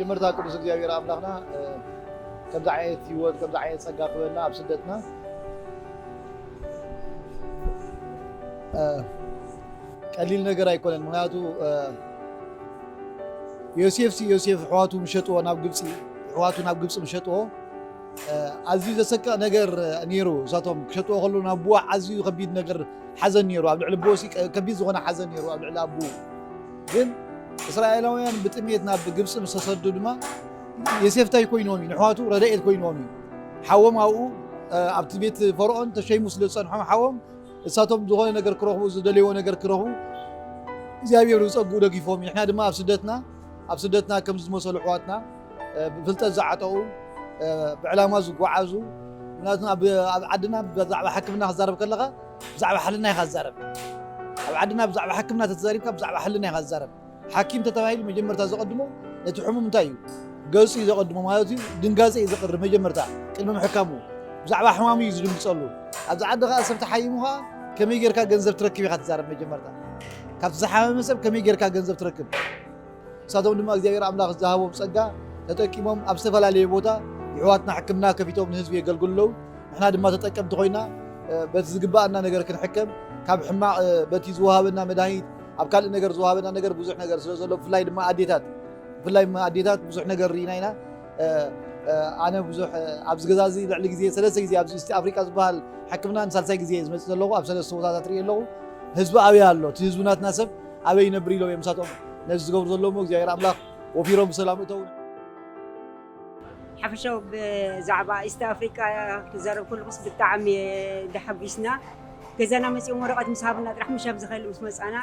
ምርታ ቅዱስ እግዚኣብሔር ኣምላኽና ከምዚ ዓይነት ህይወት ከምዚ ዓይነት ጸጋ ክበና ኣብ ስደትና ቀሊል ነገር ኣይኮነን። ምክንያቱ ዮሴፍ ሲ ዮሴፍ ኣሕዋቱ ምሸጥዎ ናብ ግብፂ ኣሕዋቱ ናብ ግብፂ ምሸጥዎ ኣዝዩ ዘሰቅቕ ነገር ነይሩ። እሳቶም ክሸጥዎ ከሎ ናብ ብዋ ኣዝዩ ከቢድ ነገር ሓዘን ነይሩ። ኣብ ልዕሊ ብዎ ከቢድ ዝኾነ ሓዘን ነይሩ ኣብ ልዕሊ ኣቡ። ግን እስራኤላውያን ብጥሜት ናብ ግብፂ ምስ ተሰዱ ድማ ዮሴፍ ታይ ኮይኖም እዩ ንሕዋቱ ረድኤት ኮይኖም እዩ። ሓዎም ኣብኡ ኣብቲ ቤት ፈርኦን ተሸይሙ ስለ ዝፀንሖም ሓዎም እሳቶም ዝኾነ ነገር ክረኽቡ ዝደልዎ ነገር ክረኽቡ እግዚኣብሔር ዝፀግኡ ደጊፎም። ንሕና ድማ ኣብ ስደትና ኣብ ስደትና ከምዚ ዝመሰሉ ኣሕዋትና ብፍልጠት ዝዓጠቑ ብዕላማ ዝጓዓዙ ምክንያቱ ኣብ ዓድና ብዛዕባ ሕክምና ክዛረብ ከለኻ ብዛዕባ ሕልና ኢኻ ዝዛረብ። ኣብ ዓድና ብዛዕባ ሕክምና ተተዛሪብካ ብዛዕባ ሕልና ኢኻ ዝዛረብ። ሓኪም ተተባሂሉ መጀመርታ ዘቐድሞ ነቲ ሕሙም እንታይ እዩ ገጹ እዩ ዘቐድሞ ማለት እዩ። ድንጋጸ እዩ ዘቕርብ መጀመርታ ቅድሚ ምሕካሙ ብዛዕባ ሕማሙ እዩ ዝድንግጸሉ። ኣብዚ ዓዲ ከዓ ሰብ ተሓይሙ ከዓ ከመይ ጌርካ ገንዘብ ትረክብ ኢኻ ትዛረብ መጀመርታ ካብቲ ዝሓመመ ሰብ ከመይ ጌርካ ገንዘብ ትረክብ። እሳቶም ድማ እግዚኣብሔር ኣምላኽ ዝሃቦም ጸጋ ተጠቂሞም ኣብ ዝተፈላለየ ቦታ የሕዋትና ሕክምና ከፊቶም ንህዝቢ የገልግሉ ኣለዉ። ንሕና ድማ ተጠቀምቲ ኮይና በቲ ዝግባኣና ነገር ክንሕከም ካብ ሕማቕ በቲ ዝወሃበና መድሃኒት ኣብ ካልእ ነገር ዝወሃበና ነገር ብዙሕ ነገር ስለ ዘሎ ብፍላይ ድማ ኣዴታት ብፍላይ ድማ ኣዴታት ብዙሕ ነገር ርኢና ኢና። ኣነ ብዙሕ ኣብዚ ገዛ እዚ ልዕሊ ግዜ ሰለስተ ግዜ ኣብዚ ኢስት ኣፍሪቃ ዝበሃል ሕክምና ንሳልሳይ ግዜ ዝመፅእ ዘለኹ ኣብ ሰለስተ ቦታታት ርኢ ኣለኹ። ህዝቢ ኣበይ ኣሎ እቲ ህዝቢ ናትና ሰብ ኣበይ ይነብር ኢሎም እዮም ምሳቶም ነዚ ዝገብሩ ዘለዉ እግዚኣብሔር ኣምላኽ ወፊሮም ብሰላም እተው። ሓፈሻዊ ብዛዕባ ኢስት ኣፍሪቃ ክዛረብ ከለኩስ ብጣዕሚ ደሓጒስና። ገዛና መፂኦም ወረቐት ምስ ሃብና ጥራሕ ምሻብ ዝኸእል ምስ መፃና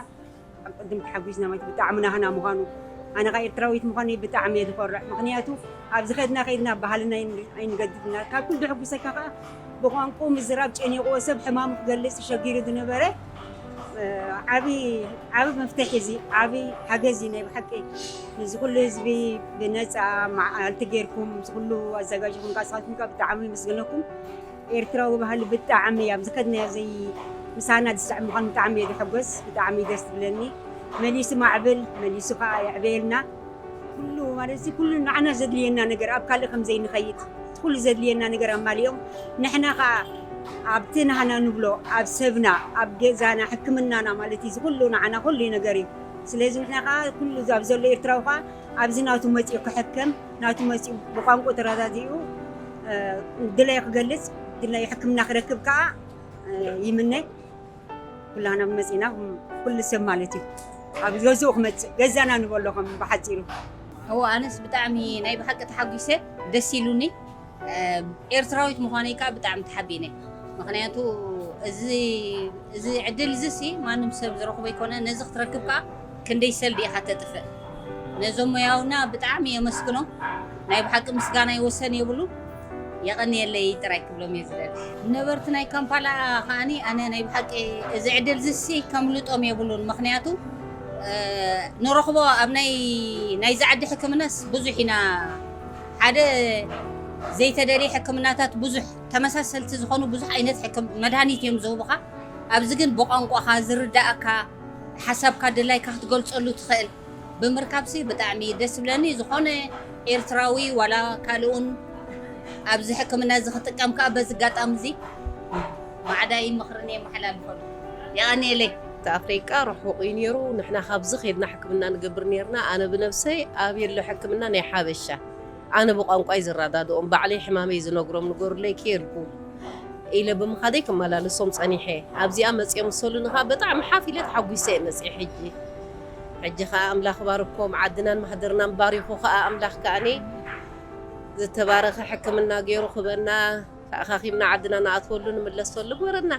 ኣብ ቅድም ተሓጒስና ማለት ብጣዕሚ ናህና ምዃኑ ኣነ ኸዓ ኤርትራዊት ምዃነይ ብጣዕሚ እየ ዝኮርዕ። ምኽንያቱ ኣብዚ ከድና ከይድና ባህልና ኣይንገድፍና። ካብ ኩሉ ድሕጉሰካ ኸዓ ብቋንቁ ምዝራብ ጨኒቕዎ ሰብ ሕማሙ ክገልጽ ተሸጊሩ ዝነበረ ዓቢ ዓቢ መፍትሒ እዚ ዓቢ ሓገዝ እዩ ናይ ብሓቂ። ነዚ ኩሉ ህዝቢ ብነጻ መዓልቲ ጌርኩም እዚ ኩሉ ኣዘጋጅኹም ከኣ ንስኻትኩም ከኣ ብጣዕሚ የመስግነኩም። ኤርትራዊ ባህሊ ብጣዕሚ ኣብ ዝኸድናዮ ዘይ ምሳና ዝስዕብ ምዃኑ ብጣዕሚ እየ ዝሕጎስ። ብጣዕሚ እዩ ደስ ዝብለኒ። መሊሱ ማዕብል መሊሱ ከኣ የዕበየልና። ኩሉ ማለት እዚ ኩሉ ንዓና ዘድልየና ነገር ኣብ ካልእ ከም ዘይንኸይድ እቲ ኩሉ ዘድልየና ነገር ኣማሊኦም ንሕና ከኣ ኣብቲ ናህና ንብሎ ኣብ ሰብና ኣብ ገዛና ሕክምናና ማለት እዩ እዚ ኩሉ ንዓና ኩሉ ነገር እዩ። ስለዚ ንሕና ከኣ ኩሉ ኣብ ዘሎ ኤርትራዊ ከኣ ኣብዚ ናቱ መጺኡ ክሕከም ናቱ መጺኡ ብቋንቁ ተረዳዲኡ ድላዩ ክገልጽ ድላዩ ሕክምና ክረክብ ከኣ ይምነ። ኩላና መጺና ኩሉ ሰብ ማለት እዩ ኣብ ገዝኡ ክመጽእ ገዛና ንበሎ ከም ብሓጺሩ። እዎ ኣነስ ብጣዕሚ ናይ ብሓቂ ተሓጒሰ ደስ ኢሉኒ። ኤርትራዊት ምዃነይ ከዓ ብጣዕሚ ተሓቢነ። ምኽንያቱ እዚ ዕድል እዚ ሲ ማንም ሰብ ዝረኽቦ ኣይኮነ። ነዚ ክትረክብ ከዓ ክንደይ ሰልዲ ኢኻ ተጥፍእ። ነዞም ሞያውና ብጣዕሚ የመስግኖም። ናይ ብሓቂ ምስጋናይ ወሰን የብሉን። የቐንየለይ ጥራይ ክብሎም እየ ዝደሊ። ነበርቲ ናይ ካምፓላ ከዓኒ ኣነ ናይ ብሓቂ እዚ ዕድል ዝሲ ከምልጦም የብሉን። ምኽንያቱ ንረኽቦ ኣብ ናይ ናይዚ ዓዲ ሕክምናስ ብዙሕ ኢና ሓደ ዘይተደልየ ሕክምናታት ብዙሕ ተመሳሰልቲ ዝኾኑ ብዙሕ ዓይነት መድሃኒት እዮም ዝህቡኻ። ኣብዚ ግን ብቋንቋኻ ዝርዳእካ ሓሳብካ ድላይካ ክትገልፀሉ ትኽእል ብምርካብሲ ብጣዕሚ ደስ ዝብለኒ። ዝኾነ ኤርትራዊ ዋላ ካልእ እውን ኣብዚ ሕክምና እዚ ክጥቀም ከዓ በዚ ኣጋጣሚ እዚ ማዕዳይ ምኽርን የመሓላልፈሉ። የቐንየለይ። ኣፍሪቃ ርሑቕ እዩ ነይሩ። ንሕና ካብዚ ከይድና ሕክምና ንገብር ነይርና። ኣነ ብነብሰይ ኣብ የሎ ሕክምና ናይ ሓበሻ ኣነ ብቋንቋይ ዝረዳድኦም ባዕለይ ሕማመይ ዝነግሮም ንገሩለይ ከየልኩ ኢለ ብምኻደይ ክመላለሶም ጸኒሐ። ኣብዚኣ መጺኦም ዝሰሉኒ ኸኣ ብጣዕሚ ሓፍ ኢለ ተሓጒሰ እየ መጺአ ሕጂ። ሕጂ ኸኣ ኣምላኽ ባርኮም ዓድናን ማህደርናን ባሪኹ ኸኣ ኣምላኽ ከኣኒ ዝተባረኸ ሕክምና ገይሩ ክበና ተኣኻኺብና ዓድና ንኣትወሉ ንምለሰሉ ግበረና።